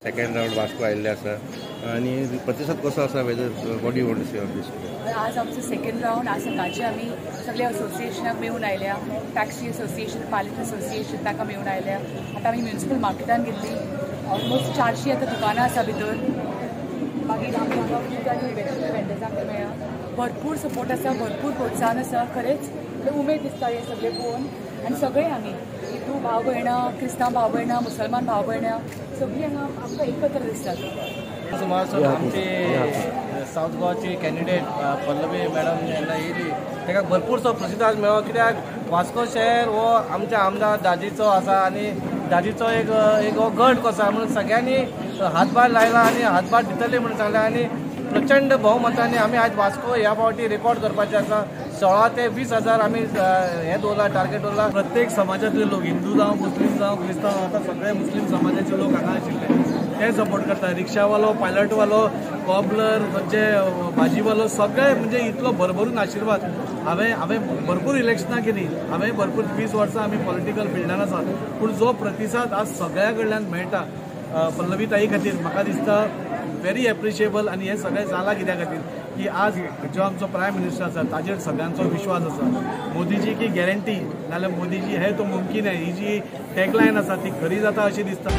Second round Vasco आयिल्ले आसा आनी प्रतिसाद कसो आसा, whether what you want to say on this? आज आमचो सेकंड रावंड. आज सकाळचे आमी सगळे असोसिएशनाक मेळून आयल्या, टॅक्सी असोसिएशन, पायलट असोसिएशन ताका मेळून आयल्या. आतां आमी म्युनिसिपल मार्केटान गेल्ली, ऑलमोस्ट 400 आतां दुकानां आसा भितर. मागीर आमी हांगा फ्रूट आनी वेजिटेबल वेंडर्सांक मेळ्ळा. भरपूर सपोर्ट आसा, भरपूर प्रोत्साहन आसा. खरेंच उमेद दिसता हें सगळें पळोवन. आनी सगळे आमी हिंदू भाव भयणां, क्रिस्तांव भाव भयणां, मुसलमान भाव भयणां सगळीं हांगा आमकां एकत्र दिसतात. सुमार आमची सावथ गोवाची कॅन्डिडेट पल्लवी मॅडम जेन्ना येयली ताका भरपूरसो प्रतिसाद मेळ्ळो, कित्याक वास्को शहर हो आमच्या आमदार दाजीचो आसा आनी दाजीचो एक एक हो गट कसो आसा म्हणून सगळ्यांनी हातभार लायला आनी हातभार दितले म्हणून सांगलें. आनी प्रचंड बहुमतांनी आमी आज वास्को ह्या फावटी रेकॉर्ड करपाचें आसा. 16 ते 20 हजार आमी हें दवरला, टार्गेट दवरला. प्रत्येक समाजांतले लोक, हिंदू जावं, मुस्लीम जावं, क्रिस्तांव, आतां सगळे मुस्लीम समाजाचे लोक हांगा आशिल्ले ते सपोर्ट करता. रिक्षावालो, पायलटवालो, कॉबलर, खंयचे भाजीवालो, सगळे म्हणजे इतलो भरभरून आशिर्वाद. हांवें भरपूर इलेक्शनां केली, हांवें भरपूर 20 वर्सां आमी पॉलिटिकल फिल्डान आसा, पूण जो प्रतिसाद आज सगळ्या कडल्यान मेळटा पल्लवी ताई खातीर म्हाका दिसता व्हेरी एप्रिशिएबल. आनी हें सगळें जालां कित्या खातीर की आज जो आमचो प्रायम मिनिस्टर आसा ताजेर सगळ्यांचो विश्वास आसा. मोदीजी की गॅरंटी, नाल्यार मोदीजी हे तो मुमकीन है, ही जी टॅगलायन आसा ती खरी जाता अशी दिसता.